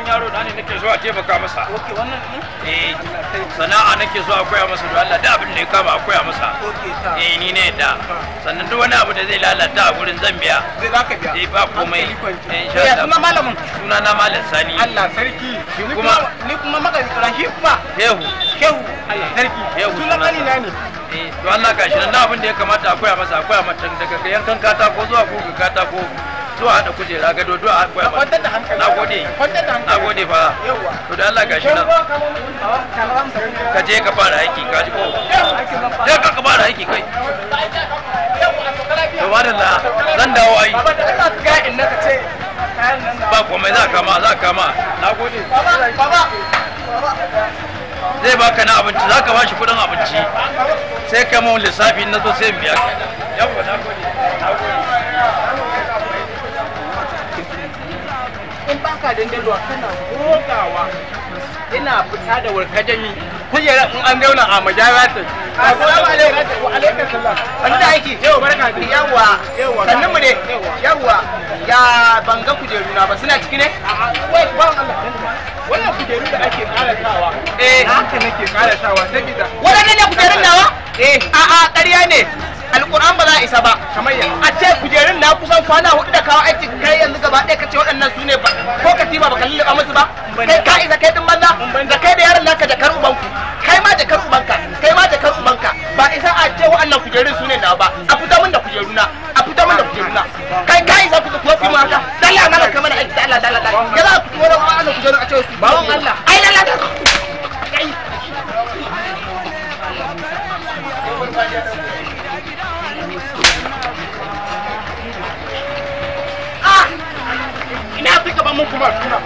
yaro da ne nake so a taimaka masa. Okay, wannan ne? Eh, sana'a nake so a koya masa don Allah, da abin da ya kama a koya masa. Okay, ta. Eh, ni ne da. Sannan duk wani abu da zai lalata a gurin zan biya. Zai zaka biya. Eh, ba komai. Eh, insha Ya Allah. suna malamin? Suna na Malam Sani. Allah sarki. Kuma- Ni kuma maka shi kuma. Shehu. Shehu. Allah sarki. Shehu Sunan sunansa. kanina ne. Eh, to Allah gashi nan na abin da ya kamata a koya masa a koya masa daga yankan katako zuwa guga katako zuwa hada kujera gado zuwa a koya masa. Kwantar da hankali. Nagode. Kwantar da hankali. Nagode fa. Yawwa. To da Allah gashi nan. Ka je ka fara aiki ka ji ko. Je ka ka fara aiki kai. To madalla zan dawo ai. Baba da Allah ka ga inna ka ce kayan nan na. Ba komai za ka ma za ka ma. Nagode. Baba, baba. Zai baka na abinci za ka bashi kudin abinci. Sai ka mun lissafi na zo sai in biya ka. Yawwa nagode. Nagode. In baka dandalwa kana gogawa. Ina fita da warkajami. Kujera in an zauna a majara ta. Assalamu alaikum. Wa alaikum salam. Sannu da aiki. Yau barka dai. Yawwa. Yawwa. Sannun mu ne. Yawwa. Yawwa. Ya ban ga kujeru na ba suna ciki ne? A'a, wai ban Allah. Wannan kujeru da ake karasawa. Eh. Haka nake karasawa saboda Waɗannan ne kujerun nawa? Eh. A'a ƙarya ne. Alƙur'an ba za a isa ba. Kamar ya. A ce kujerun na kusan kwana hudu da kawo aiki kai yanzu gaba ɗaya ka ce waɗannan su ne ba ko katifa ba ka lulluɓa musu ba. Kai ka isa kai ɗin banza da kai da yaron naka jakar ubanku. Kai ma jakar ubanka. Kai ma jakar ubanka. Ba isa a ce waɗannan kujerun su ne nawa ba. A fita min da kujeruna. A fita min da kujeruna. Kai ka isa ku ku fi mu haka. Dalla na ka mana aiki da Allah dalla dalla. Ya za ku fito da waɗannan kujerun a ce su. Bawan Allah. Ai lalla da. Kai. Ah! Ina fi gaban mun kuma tuna.